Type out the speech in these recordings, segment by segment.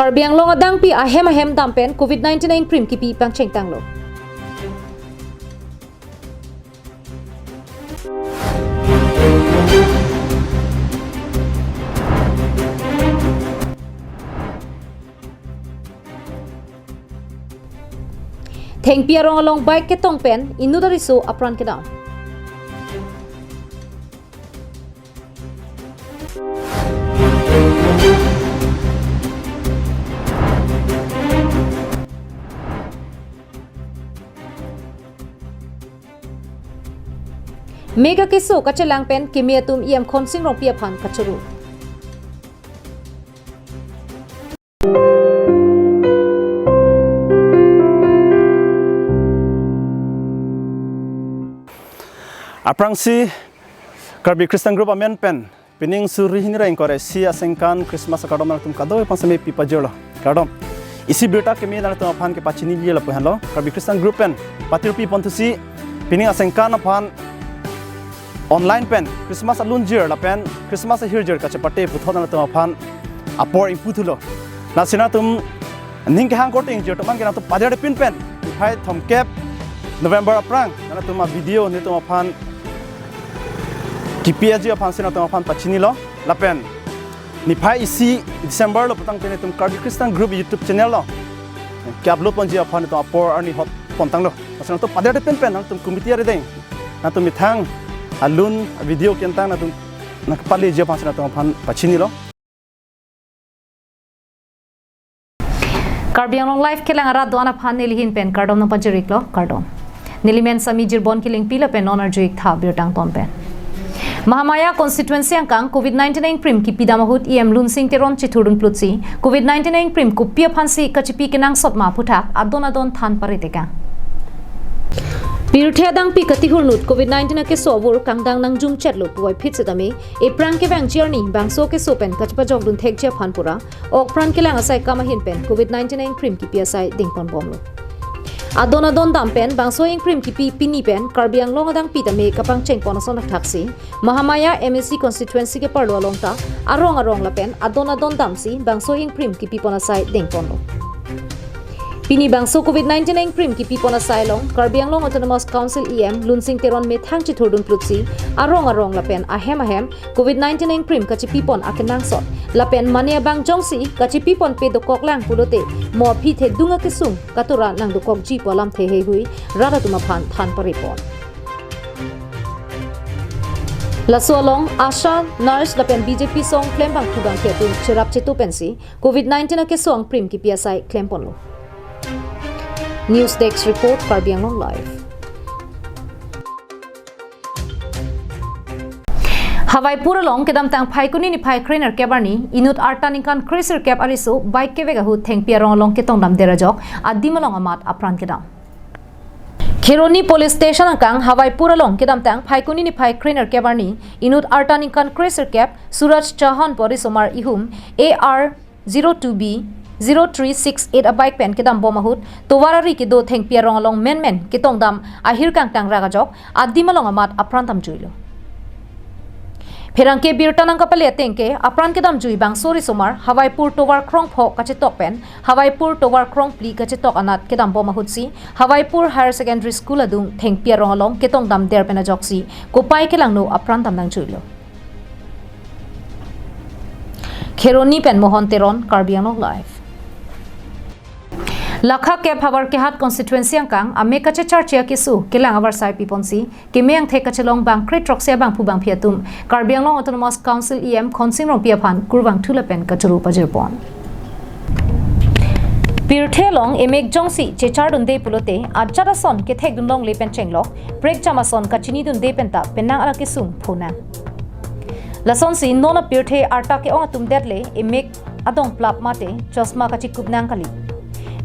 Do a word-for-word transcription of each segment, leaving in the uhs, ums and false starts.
Karbi Anglong adangpi ahem ahem dam pen covid nineteen a-ingprim kipi pangchengtanglo. Thengpi arong along bike ketong pen inut ariso apran kedam. Mega keso kachelang pen keme atum E M Khonsing Rongpi aphan kachoro. Aphrangsi Karbi Christian Group amen pen pining suri hini ra ingkoi ra isi asengkan Christmas akardom nangtum kadokave aphan seme pipajirlo. Kardom. Isi birta keme nangtum aphan kepachiniji lapu henlo. Karbi Christian Group pen patirpi ponthusi pining asengkan aphan online pen Christmas alunjir lapen Christmas ahirjir kachepate puthot nangtum aphan apor ingpu thulo. Lasi nangtum ning kehang korte ingjir atum an ke nangtum pader pin pen niphai thomkep November aphrang nangtum a-video netum aphan kipi aji aphan si nangtum aphan pachinilo lapen niphai isi December lo putangte netum Karbi Christian Group YouTube channel lo ke-upload ponji aphan netum apor arni hot pontanglo. Lasi nangtum pader pin pen nangtum committee arideng nangtum methang alun video kentang nangtum nangpaleji aphan si nangtum aphan pachinilo. Karbi Anglong Live kelang arat do-an aphan nelihin pen kardom nangpajir-iklo, kardom. Nelimen Sami Jirbon Kilingpi lapen non arju-ik tha birta angton pen. Mahamaya constituency angkang covid nineteen a-ingprim kipidam ahut E M Lunsing Teron chethurdun plutsi covid nineteen a-ingprim kopi aphansi kachipi kenangsot ma aphuthak adon adon than paritekang. Pirthe adangpi katihur inut covid nineteen akeso avur kangdang nangjum chetlo puvoiphit setame ephrang kevangji arni bangso keso pen kachepajokdun thekji aphan pura okpran kelang asai kam ahin pen covid nineteen a-ingprim kipi asai dengponbomlo. Adon adon dam pen bangso ingprim kipi pini pen Karbi Anglong adangpi tame kapangchengpon ason akthaksi Mahamaya M A C constituency keparlo along ta arong arong lapen adon adon damsi bangso ingprim kipipon asai dengponlo. Pini bangso covid nineteen a-ingprim kipipon asai along Karbi Anglong Autonomous Council E M Lunsing Teron methang chethurdun plutsi arong arong lapen ahem ahem covid nineteen a-ingprim kachipipon akenangsot lapen mane abang jongsi kachipiponpe dokoklang pulote mo aphi thedung akesung katura nangdokokji pu alamthe heihui rat atum aphan than paripon. Laso along ASHA, nurse lapen B J P song klembangphu bangphi atum cherap cheto pensi covid nineteen akeso ingprim kipi asai klemponlo. News Desk Report, Karbi Anglong Live. Hawaipur along kedamtang Phaikuni niphai krenerkep arni inut arta ningkan kresirkep ariso bike kevek ahut thengpi arong along ketongdam der ajok adim along amat apran kedam. Kheroni Police Station angkang Hawaipur along kedamtang Phaikuni niphai krenerkep arni inut arta ningkan kresirkep Suraj Chauhan pu arisomar ihum A R zero two B zero three six eight abike pen kedambom ahut tovar ari kedo thengpi arong along menmen ketongdam ahir kangtang rak ajok adim along amat apran damjuilo. Pherangke birta nangkapale ateng ke apran kedamjui bangso risomar Hawaipur tovar krongpho kachetok pen Hawaipur tovar krongphli kachetok anat kedambom ahutsi Hawaipur Higher Secondary School adung thengpi arong along ketongdam der pen ajoksi kopai kelangno apran dam nangjuilo. Kheroni pen Mohon Teron, Karbi Anglong Live. Lakha kep Howraghat constituency angkang amek kachecharche akeso kelang avarsai piponsi keme angthek kachelong bangkre throksi abangphu bangphi atum Karbi Anglong Autonomous Council E M Khonsing Rongpi aphan kurvangthu lapen kachoro pajirpon. Pirthe along emek jongsi chechardunde pulote ajat ason kethekdun longle pen chenglok prekjam ason kachinidunde penta penang alakesung phonang. Lasonsi non apirthe arta ke-ong atum detle emek adongplap mate chosma kachikupnang kali.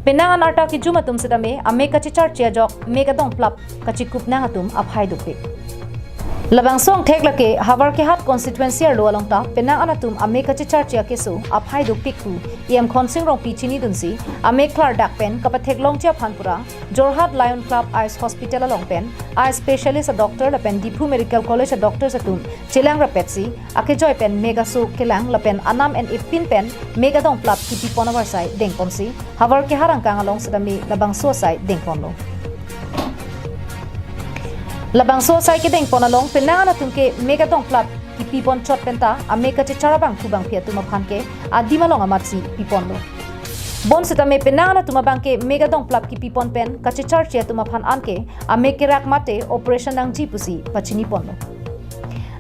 Penang an arta kejum atum setame amek kachecharche ajok mek adongplap kachikupnang atum aphai dopik. Labangso angthek lake Howraghat constituency arlo along ta penang an atum amek kachecharche akeso aphai dopik pu E M Khonsing Rongpi chinidunsi, amek klardak pen kapatheklongji aphan pura Jorhat Lion Club Eyes Hospital along pen eye specialist a doctor lapen Diphu Medical College a doctors atum chelang rapetsi akejoi pen mek aso kelang lapen anam en epin pen mek adongplap kipipon avarsai dengponsi Howraghat angkang along setame labangso asai dengponlo. Labangso asai kedengpon along penang an atum ke mek adongplap kipipon chot penta amek kachechar abangphu bangphi atum aphan ke adim along amatsi piponlo. Bon setame penang an atum abang ke mek adongplap kipipon pen kachecharche atum aphan anke amek kerak mate operation nangji pusi pachiniponlo.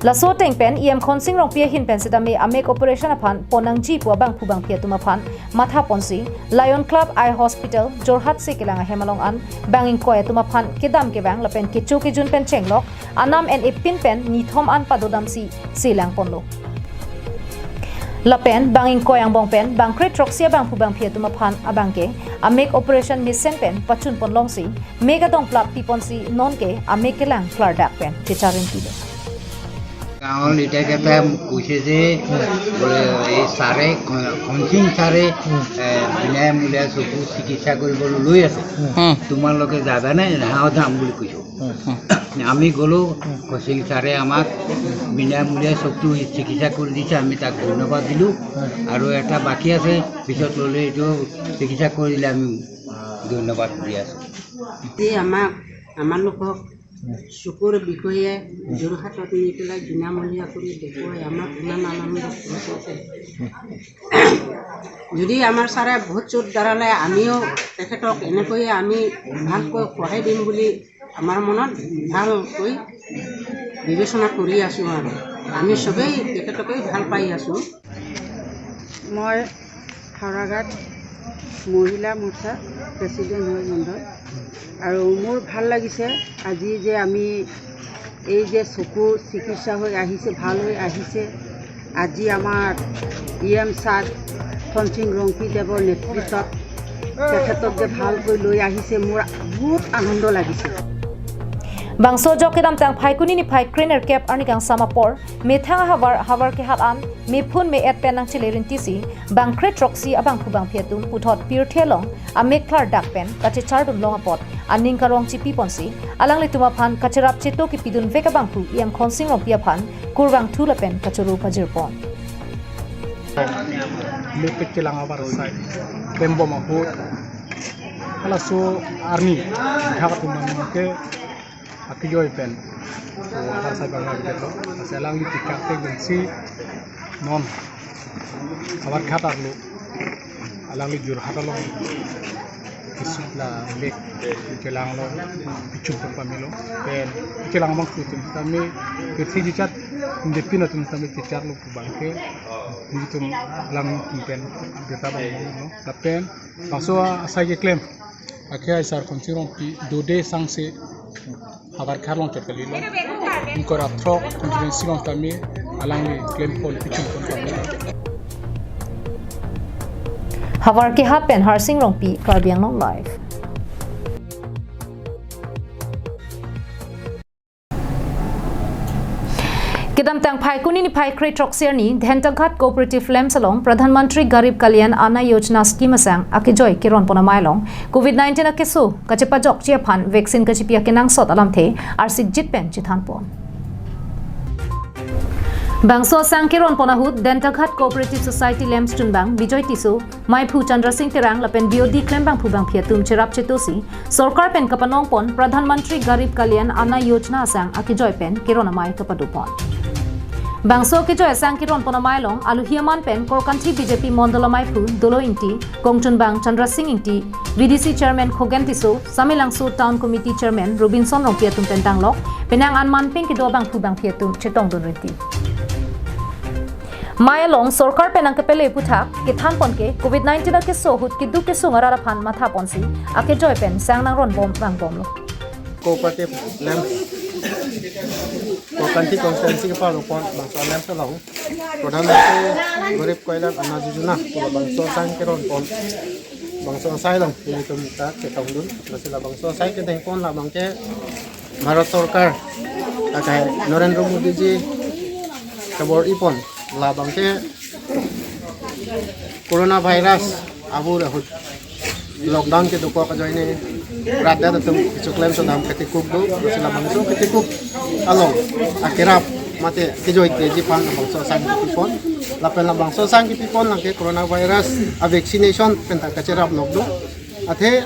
Laso ateng pen E M Khonsing Rongpi ahin pen setame amek operation aphan pon nangji pu abangphu bangphi atum aphan mathaponsi Lion Club Eye Hospital Jorhat se kelang ahem along an bang ingkoi atum aphan kedam kevang lapen kecho kejun pen chenglok anam en epin pen nithom an padodamsi selangponlo. Lapen bang ingkoi angbong pen bangkre throksi abangphu bangphi atum aphan abang ke amek operation mesen pen pachunpon longsi mek adongplap piponsi non ke amek kelang klardak pen checharintilo. গাঁৱৰ লিডাৰকেইটাই মোক কৈছে যে বোলে এই ছাৰে, খ- খনসিং ছাৰে এ, বিনামূলীয়া চকু চিকিৎসা কৰিবলৈ লৈ আছে, তোমালোকে যাবানে? হাঁহ যাম বুলি কৈছো। আমি গ'লো, খনসিং ছাৰে আমাক বিনামূলীয়া চকু চিকিৎসা কৰি দিছে, আমি তাক ধন্যবাদ দিলো। আৰু এটা বাকী আছে, পিছত ল'লে এইটো চিকিৎসা কৰিলে আমি ধন্যবাদ দি আছো। এই আমাক আমালোকক চকুৰ বিষয়ে যোৰহাটত নি পেলাই বিনামূলীয়া কৰি দেখুৱাই আমাক ইমান আনন্দ কৰিছে। যদি আমাৰ ছাৰে ভোট চোট দাঁড়ালে আমিও তেখেতক এনেকৈয়ে আমি ভালকৈ সহায় দিম বুলি আমাৰ মনত ভালকৈ বিবেচনা কৰি আছোঁ আৰু আমি চবেই তেখেতকে ভাল পাই আছোঁ। মই হাওৰাঘাট মহিলা মৰ্চা প্ৰেচিডেণ্ট হয় মণ্ডল। আৰু মোৰ ভাল লাগিছে আজি যে আমি এই যে চকু চিকিৎসা হৈ আহিছে, ভাল হৈ আহিছে, আজি আমাৰ ই এম ছাৰ খনসিং ৰংপিদেৱৰ নেতৃত্বত তেখেতক যে ভালকৈ লৈ আহিছে, মোৰ বহুত আনন্দ লাগিছে। Bangso ajok kedamtang Phaikuni niphai krenerkep arni kangsam apor methang ahavar Howraghat an mephun me-et pen nangchele rintisi bangkre throksi abangphu bangphi atum puthot pirthe along amek klardak pen kachechardun long apot aning karong chipiponsi alanglitum aphan kacherap cheto kipidunvek abangphu E M Khonsing Rongpi aphan kurvangthu lapen kachoro pajirpon. Mepet kelang avarsai klembom ahut halaso arni dak atum an ke akejoi pen avarsai bang lagi detlo. Lasi alangli tikak te gensi non Howraghat arlo alangli Jorhat along kisut la mek kelang lo, pichun pun pamelo pen kelang abangphu atum tame kethi jichat, depin atum tame jichat lo pu abang ke nelitum alangtum pen birta abang lo. Lapen bangso asai keklem akhai sar Khonsing Rongpi dode sangse Howraghat along chot kalilo. Ingkoi ra throk constituency along tame alangli klempon pichunpon tame. Howraghat pen Harsing Rongpi, Karbi Anglong Live. Kedamtang Phaikuni niphai kre throksi arni Dhentaghat Cooperative Lamps along Pradhan Mantri Garib Kalyan Anna Yojana scheme asang akejoi keronpon amei along Covid nineteen akeso kachepajokji aphan vaccine kachipi akenangsot alamthe arsikjit pen chethanpon. Bangso asang keronpon ahut Dhentaghat Cooperative Society Lamps chunbang Bijoy Tisso, Maiphu Chandra Sing Terang lapen B O D klembangphu bangphi atum cherap chetosi sorkar pen kapanongpon Pradhan Mantri Garib Kalyan Anna Yojana asang akejoi pen keron amei kapadopon. Bangso akejoi asang keronpon amei along aluhi aman pen Korkanthi B J P Mondol Amaiphu Dolo Ingti, kongchunbang Chandra Sing Ingti, V D C Chairman Khogen Tisso, Samelangso Town Committee Chairman Robinson Rongpi atum pen danglok penang an manpeng kedo bangphu bangphi atum chetongdun rinti. Mei along sorkar pen nangkepele aputhak kethanpon ke Covid nineteen akeso ahut keduk kesung arat aphan mathaponsi akejoi pen sang nangronbom vangbomlo. Cooperative Lamps, Korkanthi constituency keparopon bangso lamps along Pradhan Mantri Garib Kalyan Anna Yojana pu labangso asang keronpon, bangso asai along nelitum ta chetongdun. Lasi labangso asai kedengpon labang ke Bharat Sorkar Kai Narendra Modi ji kabor-ipon labang ke coronavirus abur ahut lockdown kedokok ajoine rat atum kechoklem sodam ketikuk do, lasi labangso ketikuk along akerap mate kejoikeji aphan labangso asang kipipon, lapen labangso asang kipipon lake coronavirus a vaccination penta kacherap lok do. Athe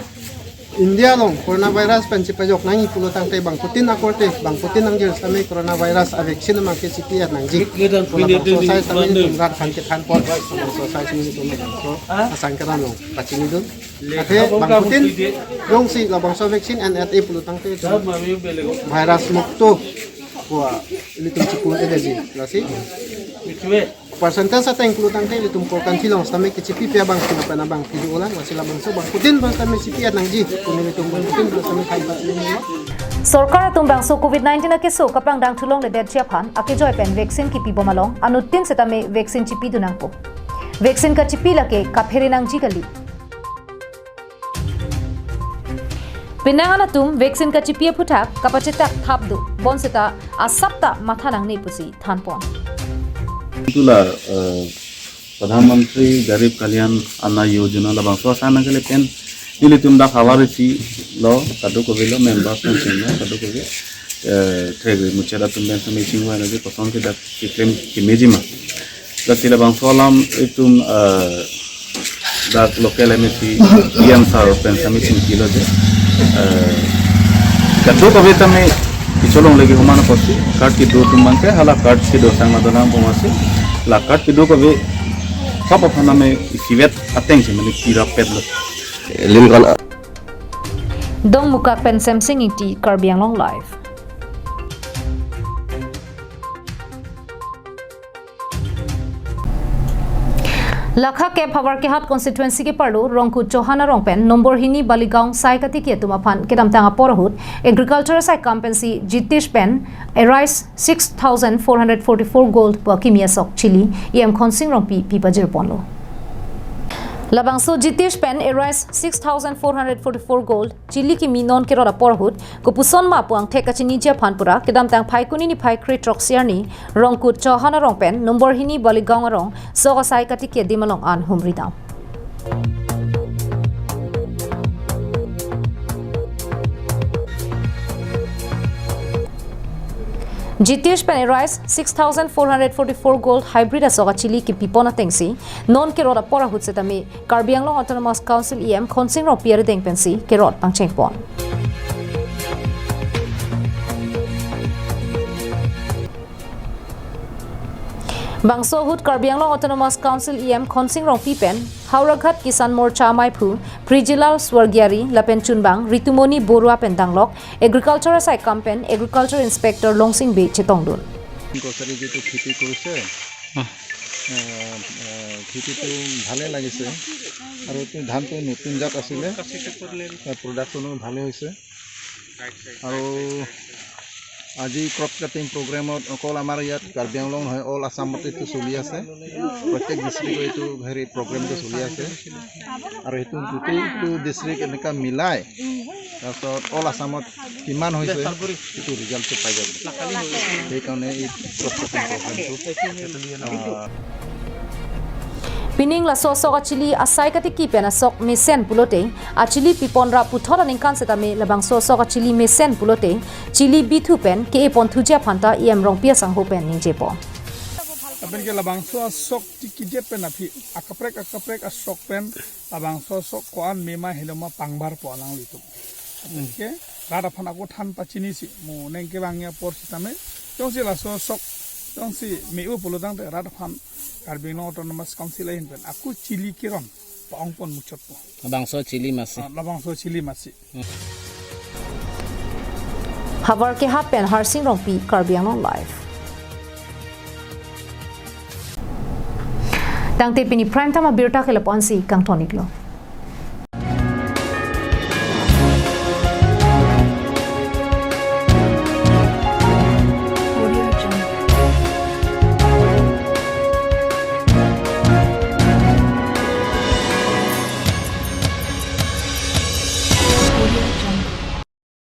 India along coronavirus pen chipajok nangji pulo tangte bangphutin akorte, bangphutin nangjir sitame coronavirus a vaccine amang ke chipi-et nangji pu labangso asai sitame nelitum rat aphan kethanpon, labangso asai sitame nelitum labangso asang keram along pachinidun. Athe bangphutin jongsi labangso vaccine en-et-e pulo tangte virus mukto pu ilitum chipu-et-eji, lasi percentage ateng pulo tangte ilitum Korkanthi along sitame kechipi pi abang sitame pen abang pidu olang, lasi labangso bangphutin abang sitame chipi-et nangji pu nelitum bangphutin abang sitame thanpon. Sorkar atum bangso covid nineteen akeso kapangdang thulongledetji aphan akejoi pen vaccine kipibom along anuttin sitame vaccine chipidun nangpo. Vaccine kachipi lake kaphere nangji kali. Penang an atum vaccine kachipi aphuthak kapachetak thap do, bonseta asap ta matha nangne pusi thanpon. Itulah, eh, Pradhan Mantri Garib Kalyan Anna Yojana labangso asang nangkele pen nelitum dak havar isi lo, kadokave lo, member pension lo, kadokave, eh, thek muchot atum pen sitame chingvai nangji, kosonsi dak keklem kemeji ma. Lasi labangso alam itum, eh, dak local M A C E M sir pen sitame chingkilo je, eh, kadokave tame kecholongle ke humana kosi card kedo atum abang ke hala card kedo asang nangdonang bomasi, la card kedo kave sap aphan name isivet ateng si mane pirap-etlo. Limkan a- Dongmukak pen Semsing Ingti, Karbi Anglong Live. Lakha kep Havar Kehat constituency keparlo Rongkut Chauhan arong pen nombor hini Baligaon sai katiki atum aphan kedamtang apor ahut agriculture asai kam pensi Jitish pen Aries six thousand four hundred forty-four gold pu akimi asok chili E M Khonsing Rongpi pipajirponlo. Labangso Jitish pen Aries six thousand four hundred forty-four gold chili kimi non kerot apor ahut kopuson ma pu angthek kachiniji aphan pura kedamtang Phaikuni niphai kre-throksi arni Rongkut Chauhan arong pen nombor hini Baligaon arong sok asai katiki adim along an humridam. Jitish pen Aries six thousand four hundred forty-four gold hybrid asok achili kipipon atengsi non kerot apor ahut setame Karbi Anglong Autonomous Council E M Khonsing Rongpi arideng pensi kerot pangchengpon. Bangso ahut Karbi Anglong Autonomous Council E M Khonsing Rongpi pen Howraghat Kisan Morcha amaiphu Prijilal Swargiari lapen chunbang Ritumoni Borua pen danglok agriculture asai kam pen agriculture inspector Longsing Bey chetongdun. Kachari যিটো খেতি কৰিছে, আহ। এ, এ, খেতিটো ভালে লাগিছে আৰু এইটো ধানটো নতুন জাত আছিলে, তাৰ প্ৰডাকশ্যনো ভালে হৈছে। আৰু আজি ক্ৰপ কাটিং প্ৰগ্ৰেমত অকল আমাৰ ইয়াত কাৰ্বি আংলং নহয়, অল আছামত এইটো চলি আছে। প্ৰত্যেক ডিষ্ট্ৰিক্টত এইটো হেৰি প্ৰগ্ৰেমটো চলি আছে। আৰু সেইটো গোটেইটো ডিষ্ট্ৰিক্ট এনেকা মিলাই তাৰপিছত অল আছামত কিমান হৈছে সেইটো ৰিজাল্টটো পাই যাব। সেইকাৰণে এই ক্ৰপ কাটিং প্ৰগ্ৰেমটো, আহ, Pining laso asok achili asai katiki pen asok mesen pulote, achili piponra puthot aningkan setame labangso asok achili mesen pulote, chili bithu pen ke-eponthuji aphanta E M Rongpi asangho pen ningjepo. Lapen ke labangso asok tikijet pen aphi akaprek akaprek asok pen labangso asok ko-an mema hiloma pangbarpo alanglitum. Lapen ke rat aphan ako than pachinisi mo neng kevangji apor sitame jongsi laso asok jongsi me-o pulotangte rat aphan Karbi Anglong Autonomous Council ahin pen ako chili kiron pa-ongpon muchotpo. Labangso chili masi. Ah, labangso chili masi. Havar Kehat pen Harsing Rongpi, Karbi Anglong Live. Tangte pini prime time abirta ke lapu-ansi kangton-iklo.